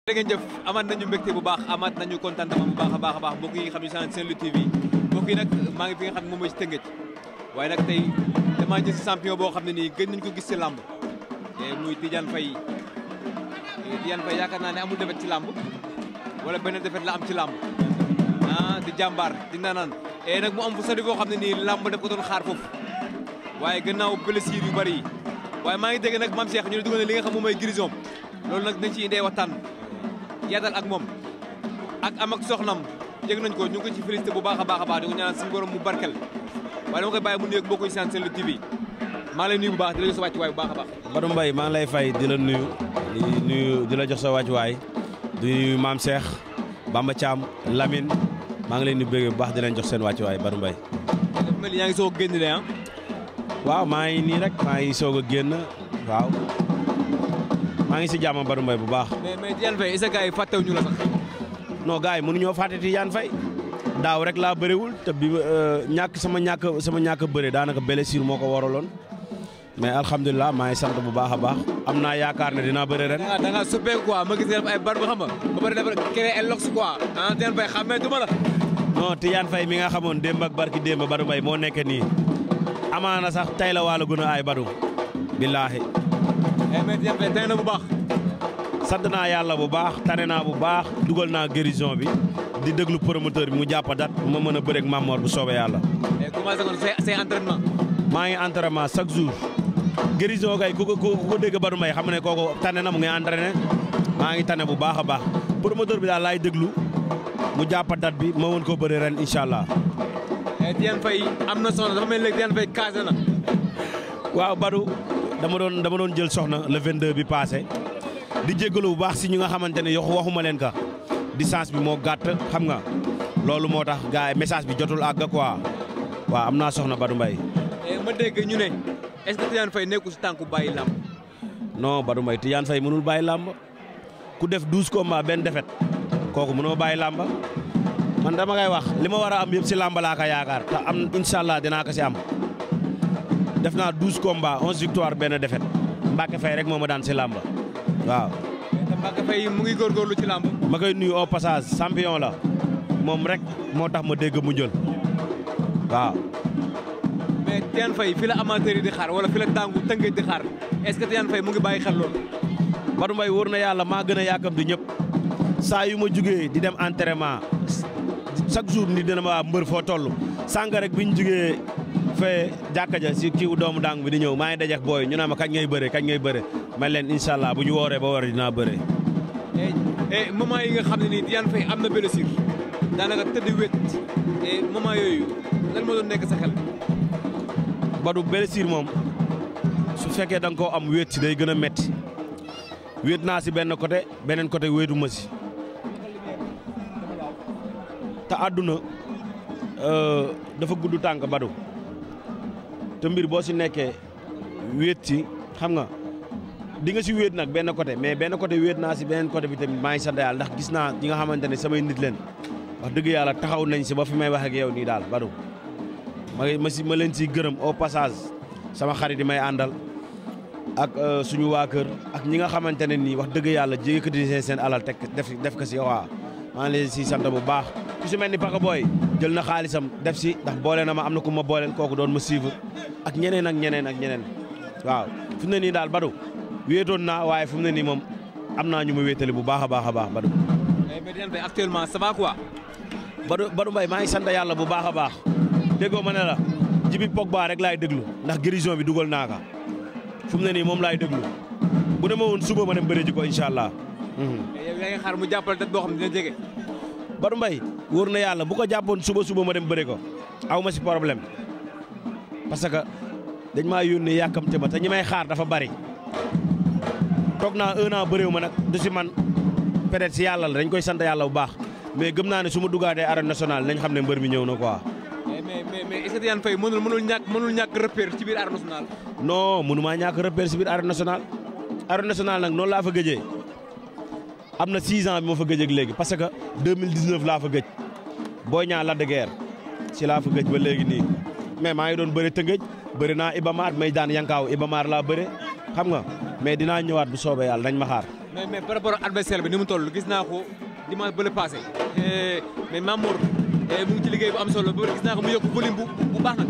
da ngeen jëf amaat nañu mbégte bu baax amaat nañu contentement bu baax a baax mbokk yi nga xam ne sant Saint-Louis TV mbokk yi nag maa ngi fi nga xam ne moom mooy ci Tëngéej waaye nag tey damaa jël si champion boo xam ne nii gën nañu ko gis ci làmb muy Tidiane Faye yaakaar naa ne amul defet ci làmb wala benn defet la am ci làmb di jàmbaar di naanaan nag mu am fu sori boo xam ne nii làmb daf ko doon xaar foofu waaye gannaaw blessure yu bari yi waaye maa ngi dégg nag Mame Cheikh ñu ne dugal ne li nga xam moom mooy guérison loolu nag dañ ci indee waxtaan yaatal ak moom ak am ak soxnam yëg nañ ko ñu ngi ko ci félicité bu baax a baax di ko ñaanal suñu borom mu barkel waaye dama koy bàyyi mu nuyoog mbokku sant Saint-Louis TV maa ngi lay nuyu bu baax di la jox sa wàccuwaay bu baax a baax. Badou Mbaye maa ngi lay fay di la nuyu di la jox sa wàccuwaay di nuyu Mame Cheikh Bamba Thiam Lamine maa ngi leen di bëgg bu baax di leen jox seen wàccuwaay Badou Mbaye. dafa mel ni yaa ngi soog a génn de waaw maa ngi nii rek maa ngi soog a génn waaw maa ngi si jàmm Badou Mbaye bu baax. mais Tidiane Faye est-ce que gars yi fàttewuñu la sax. non gars yi mënuñoo fàtte Tidiane Faye daaw rek laa bëriwul te bi sama ñàkk bëre daanaka blessure moo ko waraloon mais alhamdulilah maa ngi sant bu baax a baax am naa yaakaar ne dinaa bëre ren. da nga soppeeku quoi ma gis ne ay bar ba xam nga ba pare dafa créé ay lox quoi Tidiane Faye xamee duma la. non Tidiane Faye mi nga xamoon démb ak barki démb Badou Mbaye moo nekk nii amaana sax tay la wàllu gën a ay Badou billaahi. mais Tidiane Faye tey na bu baax. sant naa yàlla bu baax tane naa bu baax dugal naa guérison bi di déglu promoteur bi mu jàpp dat ma mën a bëreeg Mamor bu soobee yàlla. commencé kon say entraînement. maa ngi entraînement chaque jour guérison kay ku ko dégg Badou Mbaye xam ne kooku tane na mu ngi entraîné maa ngi tane bu baax a baax promoteur bi daal laay déglu mu jàpp dat bi ma mën koo bëri ren incha allah. Tidiane Faye am na soxna dafa mel ni léegi Tidiane Faye casé na. waaw Badou dama doon jël soxna le 22 bi passé di jéggalu bu baax si ñu nga xamante ne waxuma leen ka distance bi moo gàtt xam nga loolu moo tax gars yi message bi jotul àgg quoi waaw am naa soxna Badou Mbaye. ma dégg ñu ne est-ce que Tidiane Faye nekku si tànku bàyyi làmb. non Badou Mbaye Tidiane Faye mënul bàyyi làmb ku def 12 combats benn défaite kooku mënoo bàyyi làmb man dama koy wax li ma war a am yëpp si làmb laa ko yaakaar te am incha allah dinaa ko si am def naa 12 combats 11 victoire benn défaite Mbacke Faye rek moo ma daan si làmb waaw. te Mbacke Faye mu ngi góorgóorlu ci làmb. ma koy nuyu au passage champion la moom rek moo tax ma dégg mu jël waaw. mais Tidiane Faye fi la amateur yi di xaar wala fi la tàngu Tëngéej di xaar est-ce que Tidiane Faye mu ngi bàyyi xel loolu. Badou Mbaye wóor na yàlla maa gën a yàkkam di ñëpp saa yu ma jugee di dem entraînement chaque jour ni dina ma mbër foo toll sànq rek bi ñu jugee fee jàkka ja si kiiw doomu dàng bi di ñëw maa ngi dajeek booy ñu ne ma kañ ngay bëre man leen incha allah bu ñu wooree ba war dinaa bëre. moment yi nga xam ne nii Tidiane Faye am na blessure daanaka tëdd wét moment yooyu lan moo doon nekk sa xel. Badou blessure moom su fekkee da nga koo am wét si day gën a metti wét naa si benn côté beneen côté wéetu ma si te àdduna dafa gudd tànk Badou te mbir boo si nekkee wéet si xam nga di nga si wéet nag benn côté mais benn côté wéet naa si beneen côté bi tamit maa ngi sant yàlla ndax gis naa ñi nga xamante ne samay nit leen wax dëgg yàlla taxaw nañ si ba fi may wax ak yow nii daal Badou ma leen siy gërëm au passage sama xarit yi may àndal ak suñu waa kër ak ñi nga xamante ne nii wax dëgg yàlla jékkati seen alal teg def ko si waaw maa ngi leen si sant bu baax ku si mel ni Paka Boy jël na xaalisam def si ndax boole na ma am na ku ma booleel kooku doon ma suivre ak ñeneen waaw fi mu ne nii daal Badou wéetoon naa waaye fu mu ne nii moom am naa ñu ma wéetali bu baax a baax Badou. mais Tidiane Faye actuellement ça va quoi. Badou Mbaye maa ngi sant yàlla bu baax a baax déggoo ma ne la Jibi Pogba rek laay déglu ndax guérison bi dugal naa ka fu mu ne nii moom laay déglu bu demee woon suba ma dem bëre ji ko incha allah. yow yaa ngi xaar mu jàppale date boo xam ne dina jege. Badou Mbaye wóor na yàlla bu ko jàppoon suba ma dem bëre ko aw ma si problème parce que dañ maa yónnee yàkkamte ma te ñi may xaar dafa bari toog naa 1 an bëréew ma nag du si man peut-être si yàlla la dañ koy sant yàlla bu baax mais gëm naa ne su ma duggaatee arène nationale nañ xam ne mbër mi ñëw na quoi. mais est-ce que Tidiane Faye mënul ñàkk repère ci biir arène nationale. non mënumaa ñàkk repère ci biir arène nationale. arène nationale nag noonu laa fa gëjee am na 6 ans bi ma fa gëj ak léegi parce que 2019 laa fa gëj Boy Niang Lac de Guiers ci laa fa gëj ba léegi nii mais maa ngi doon bëre Tëngéej bëri naa Ibamar may daan Yankaaw Ibamar laa bëre xam nga mais dinaa ñëwaat bu soobee yàlla nañ ma xaar. mais par rapport ak adversaire bi ni mu toll gis naa ko dimanche ba le passé mais Mamour mu ngi ci liggéey bu am solo ba gis naa ko mu yokk volume bu baax nag.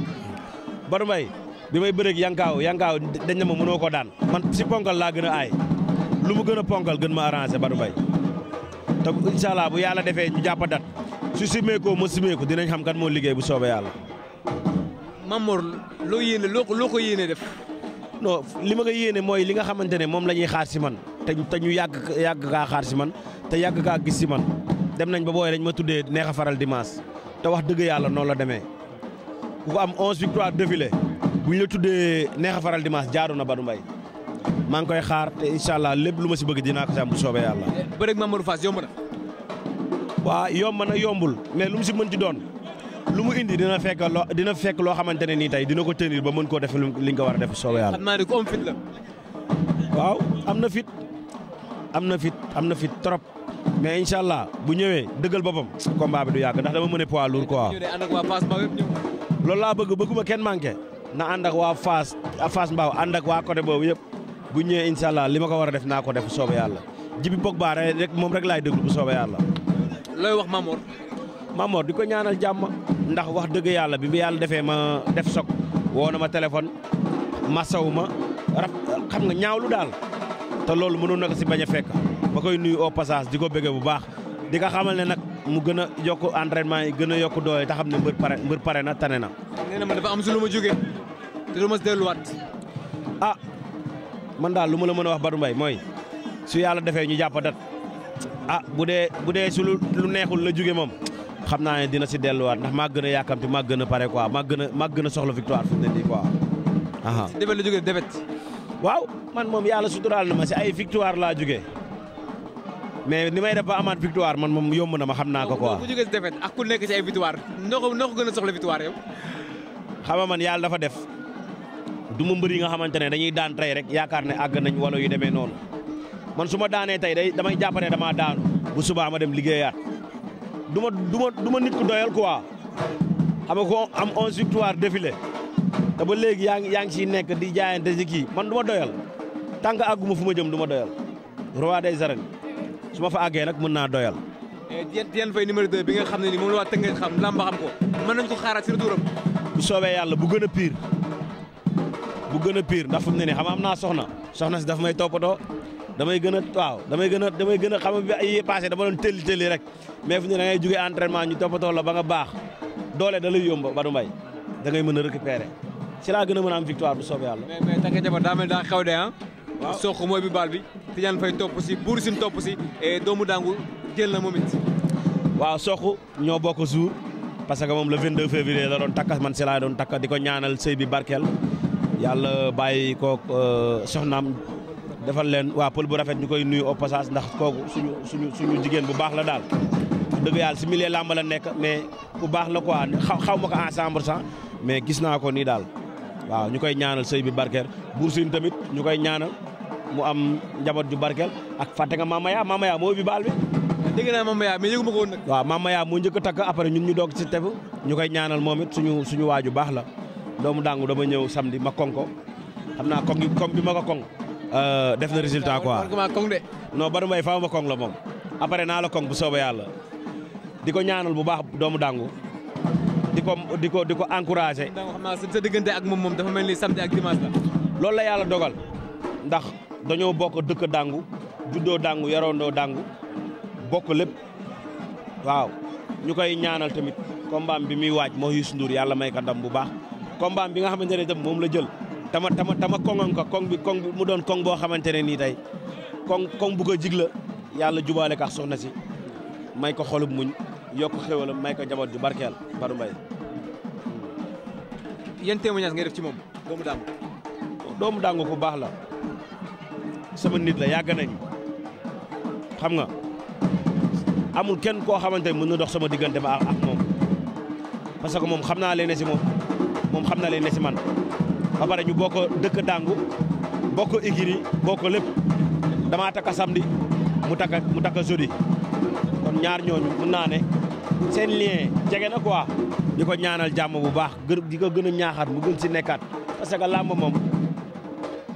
Badou Mbaye bi may bëreeg yankaaw dañ ne ma mënoo ko daan man si ponkal laa gën a aay lu mu gën a ponkal gën ma arrangé Badou Mbaye te incha allah bu yàlla defee ñu jàpp dat su simeekoo ma simeeku dinañ xam kat moo liggéey bu soobee yàlla. Mamour loo yéene loo ko yéene def. non li ma ko yéene mooy li nga xamante ne moom la ñuy xaar si man te ñu yàgg kaa xaar si man te yàgg kaa gis si man dem nañ ba booy dañ ma tuddee neex a faral dimanche te wax dëgg yàlla noonu la demee ku ko am 11 victoire défilé bu ñu la tuddee neex a faral dimanche jaaru na Badou Mbaye maa ngi koy xaar te incha allah lépp lu ma si bëgg dinaa ko si am bu soobee yàlla. bëreeg Mamadou Fass yomb na. waaw yomb na yombul mais lu mu si mën ci doon lu mu indi dina fekk loo xamante ne nii tey dina ko tenir ba mën koo def li nga ko war a def bu soobee yàlla. xam naa ne ku am fit la. waaw am na fit trop mais incha allah bu ñëwee dëggal boppam combat bi du yàgg ndax dama mën a poids lourd quoi. loolu laa bëgguma kenn manqué na ànd ak waa Fass Mbao ànd ak waa côté boobu yëpp bu ñëwee incha allah li ma ko war a def naa ko def bu soobee yàlla jibi bog baa rek moom rek laay déglu bu soobee yàlla. looy wax Mamor di ko ñaanal jàmm ndax wax dëgg yàlla bi yàlla defee ma def sok woo na ma téléphone masawu ma xam nga ñaawlu daal te loolu mënoon na ko si bañ a fekk ma koy nuyu au passage di ko bëggee bu baax di ko xamal ne nag mu gën a yokk entraînement yi gën a yokk doole te xam ne mbër pare na tane na. nee na ma dafa am su lu ma jógee te du ma si delluwaat. ah man daal lu ma la mën a wax Badou Mbaye mooy su yàlla defee ñu jàpp dat bu dee su lu neexul la jóge moom xam naa ne dina si delluwaat ndax maa gën a yàkkamti maa gën a pare quoi maa gën a soxla victoire fi mu ne nii quoi. si defet la jógee defet. waaw man moom yàlla suturaal na ma si ay victoire laa jógee mais ni may def ba amaat victoire man moom yomb na ma xam naa ko quoi. ku jógee si defet ak ku nekk si ay victoire noo ko gën a soxla victoire yow. xam nga man yàlla dafa def du ma mbër yi nga xamante ne dañuy daan tey rek yaakaar ne àgg nañ wala yu demee noonu man su ma daanee tey damay jàpp ne damaa daanu bu subaa ma dem liggéeyaat du ma nit ku doyal quoi xam nga ko am 11 victoire défilé te ba léegi yaa ngi siy nekk di jaayante si kii man du ma doyal tant que àgguma fu ma jëm du ma doyal roi des arènes su ma fa àggee nag mën naa doyal. Tidiane Faye numéro 2 bi nga xam ne ni moom la waa Tëngéej xam lamba xam ko mën nañ ko xaaraat si retouram. bu soobee yàlla bu gën a pire ndax fu mu ne nii xam am naa soxna si daf may toppatoo damay gën a xam bi ay passé dama doon tëlli rek mais fu mu ne da ngay jógee entraînement ñu toppatoo la ba nga baax doole da lay yomb Badou Mbaye da ngay mën a récupérer si laa gën a mën a am victoire bu soobee yàlla. mais Tëngéej jabar daa mel daa xew de ah. waaw soq mooy bi baal bi Tidiane Faye topp si Bour Sine topp si et doomu dangu jël na moom it. waaw soq ñoo bokk jour parce que moom le 22 février la doon takka man si laa doon takka di ko ñaanal sëy bi barkeel yàlla bàyyi kook soxnaam defal leen waa pël bu rafet ñu koy nuyu au passage ndax kooku suñu jigéen bu baax la daal dëgg yàlla si milieu làmb la nekk mais bu baax la quoi xaw ma ko à 100% mais gis naa ko nii daal waaw ñu koy ñaanal sëy bi barkeel Bour Sine tamit ñu koy ñaanal mu am njaboot ju barkeel ak fàtte nga Mamaya moo bi baal bi. dégg naa Mamaya mais yëgu ma ko woon nag. waaw Mamaya moo njëkk a takk après ñun ñu doog si tegu ñu koy ñaanal moom it suñu waaju baax la doomu dangu dama ñëw samedi ma koŋ ko xam naa koŋ bi ma ko koŋ def na résultat quoi non Badou Mbaye faaw ma koŋ la moom après naa la koŋ bu soobee yàlla di ko ñaanal bu baax doomu dangu di ko encouragé. xam naa sa diggante ak moom dafa mel ni samedi ak dimanche la. loolu la yàlla dogal ndax dañoo bokk dëkk dangu juddoo dangu yarondoo dangu bokk lépp waaw ñu koy ñaanal tamit combat bi muy waaj moo Youssou Ndour yàlla may ka ndam bu baax combat bi nga xamante ne tam moom la jël tama koŋoon ko koŋ bi mu doon koŋ boo xamante ne nii tey koŋ bu ko jig la yàlla jubaale ka soxna si may ko xolub muñ yokk xéwalam may ko njaboot ju barkeel Badou Mbaye. yan témoignage ngay def ci moom doomu dangu ku baax la sama nit la yàgg nañ xam nga amul kenn koo xamante ne mën na dox sama diggante ma ak moom parce que moom xam naa leen ne si moom xam na leen ne si man ba pare ñu bokk dëkk dangu bokk igiri bokk lépp damaa takka samedi mu takka jeudi kon ñaar ñooñu mën naa ne seen lien jege na quoi di ko ñaanal jàmm bu baax di ko gën a ñaaxaat mu gën si nekkaat parce que làmb moom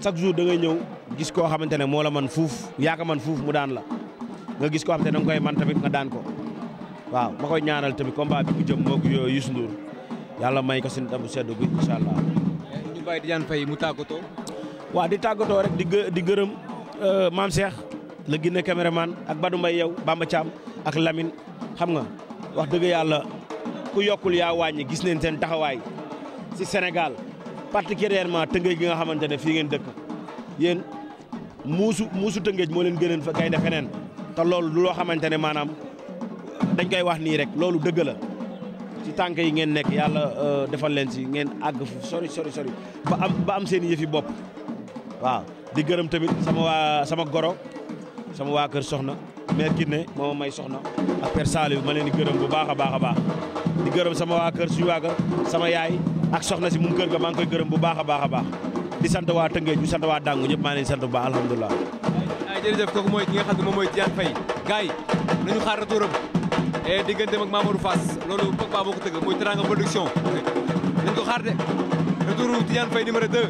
chaque jour da ngay ñëw gis koo xamante ne moo la man fuuf yaaka man fuuf mu daan la nga gis koo xamante ne da nga koy man tamit nga daan ko waaw ma koy ñaanal tamit combat bi mu jëm moo ko Youssou Ndour yàlla may ko si ndam bu sedd bi incha allah. ñu bàyyi Tidiane Faye mu tàggatoo. waaw di tàggatoo rek di gërëm Mame Cheikh la Guinée caméraman ak Badou Mbaye yow Bamba Thiam ak Lamine xam nga wax dëgg yàlla ku yokkul yaa wàññi gis neen seen taxawaay si Sénégal particulièrement Tëngéej gi nga xamante ne fii ngeen dëkk yéen muusu Tëngéej moo leen gëneen fa kay de feneen te loolu du loo xamante ne maanaam dañ koy wax nii rek loolu dëgg la ci tànk yi ngeen nekk yàlla defal leen si ngeen àgg fu sori ba am seen yëfi bopp waaw di gërëm tamit sama goro sama waa kër soxna mère Kiné moo may soxna ak père Saliou ma leen di gërëm bu baax a baax di gërëm sama waa kër suñu waa kër sama yaay ak soxna si mu kër ga maa ngi koy gërëm bu baax a baax di sant waa Tëngéej di sant waa Dangu ñëpp maa leen di sant bu baax alhamdulilah. jërëjëf kooku mooy ki nga xam ne moom mooy Tidiane Faye gars yi nañu xaar retouram et digganteem ak Mamadou Fass loolu Pogba moo ko tëgg mooy Teranga production nañ ko xaar de retouru Tidiane Faye numéro 2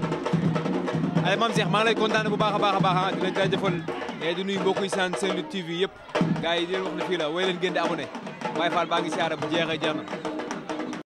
ay Mame Cheikh maa ngi lay kontaane bu baax a baax di leen jaajëfal et di nuyu mbokk yi seen Lutte TV yëpp gars yi di leen wax ne fii la way leen gën di abonné Baye Fall baa ngi siyaare bu jeexee jeex na